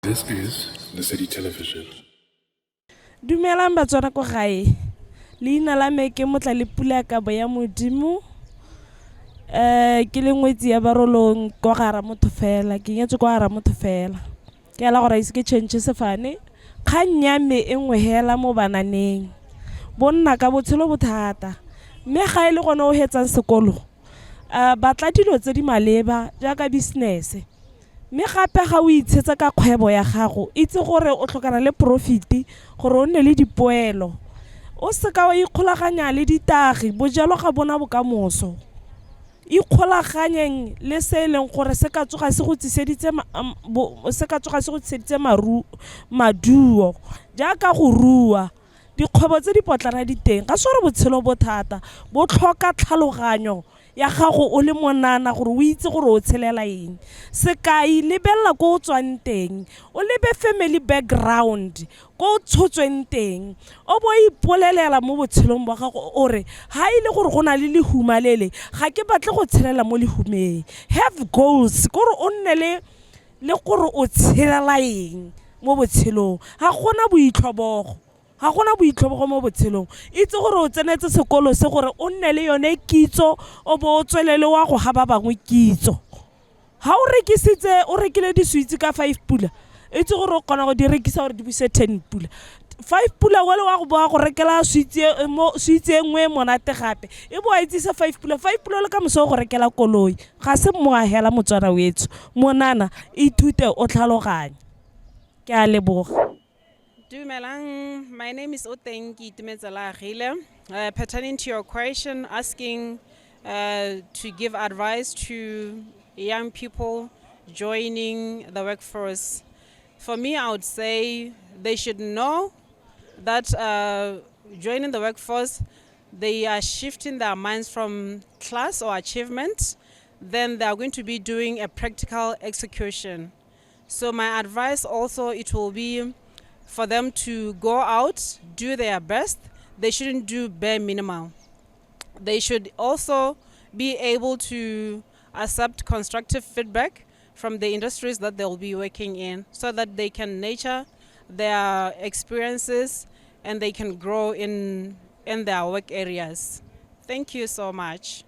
This is Lesedi Television. Dumelang Batswana ko gae. Leina la me ke Motlalepula Kabo ya Modimo. Ke le ngwetsi ya Barolong kwa ga Ramotho fela. Ke nyetswe kwa ga Ramotho fela. Ke ela gore a ise ke change sefane. Kgang ya me e nngwe hela mo bananeng. Bonna ka botshelo bo thata. Mme ga e le gone o hetsang sekolo, batla dilo tse di maleba jaaka business. Mme gape ga o itshetsa ka kgwebo ya gago, itse gore o tlhokana le profit gore o nne le dipoelo. O seka wa ikgolaganya le ditagi, bojalwa ga bona bokamoso. Ikgolaganyeng le se e leng gore se ka tsoga se go tsiseditse se ka tsoga se go tsiseditse maduo jaaka go rua. Dikgwebo tse di potlana di teng, ga se gore botshelo bo thata, bo tlhoka tlhaloganyo ya gago o le monana gore o itse gore o tshelela eng. Sekai, lebelela ko o tswang teng, o lebe family background, ko o tshotsweng teng, o bo o ipolelela mo botshelong bwa gago o re ha e le gore go na le lehuma lele, ga ke batle go tshelela mo lehumeng. Have goals, kore o nne le le gore o tshelela eng mo botshelong. Ga gona boitlhobogo. Ga gona boitlhobogo mo botshelong. Itse gore o tsenetse sekolo se gore o nne le yone kitso o bo o tswelele wa go ga ba bangwe kitso. Ha o rekisitse, o rekile diswitsi ka 5 pula, itse gore o kgona go di rekisa gore di buse 10 pula. 5 pula wele wa go boa go rekela switsi e mo switsi e nngwe e monate gape e boa e tsisa 5 pula, 5 pula le ka moso o go rekela koloi. Ga se mmoa hela Motswana wetsho. Monana, ithute o tlhaloganye. Ke a leboga. Dumelang, my name is Oteng Itumetselagile. Pertaining to your question, asking to give advice to young people joining the workforce. For me, I would say they should know that joining the workforce, they are shifting their minds from class or achievement, then they are going to be doing a practical execution. So my advice also, it will be for them to go out, do their best. They shouldn't do bare minimal. They should also be able to accept constructive feedback from the industries that they'll be working in so that they can nurture their experiences and they can grow in their work areas. Thank you so much.